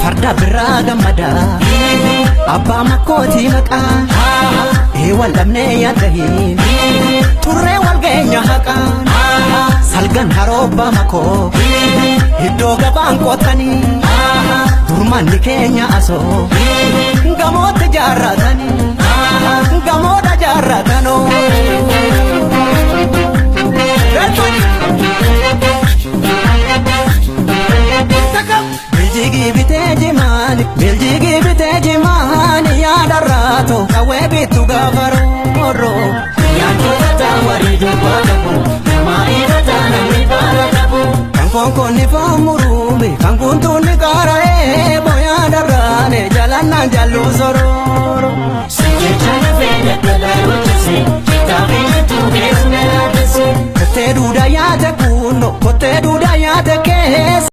Farda birraa gammada abbaa makkootii maqaa ee wal dhabnee yaaddahiin turree wal geenya haqaan salgan haroobbaa makoo iddoo gabaan qotanii durmanni keenya asoo gamootti jaarratanii gamoodha jaarratanoo. Biljigii bitee jimaani, biljigii bitee jimaani yaadarraato qawwee bittu gaafa roorroo. Nyaatota taawarii dubbaa qabu, namaa irra namni baala qabu. Kan konkoonni foon muruumi, kan guntuunni qaara'ee boyaadarraane jalannaan jalluu sorooro. Kottee duudaa yaate kunno, kottee duudaa yaate keessa.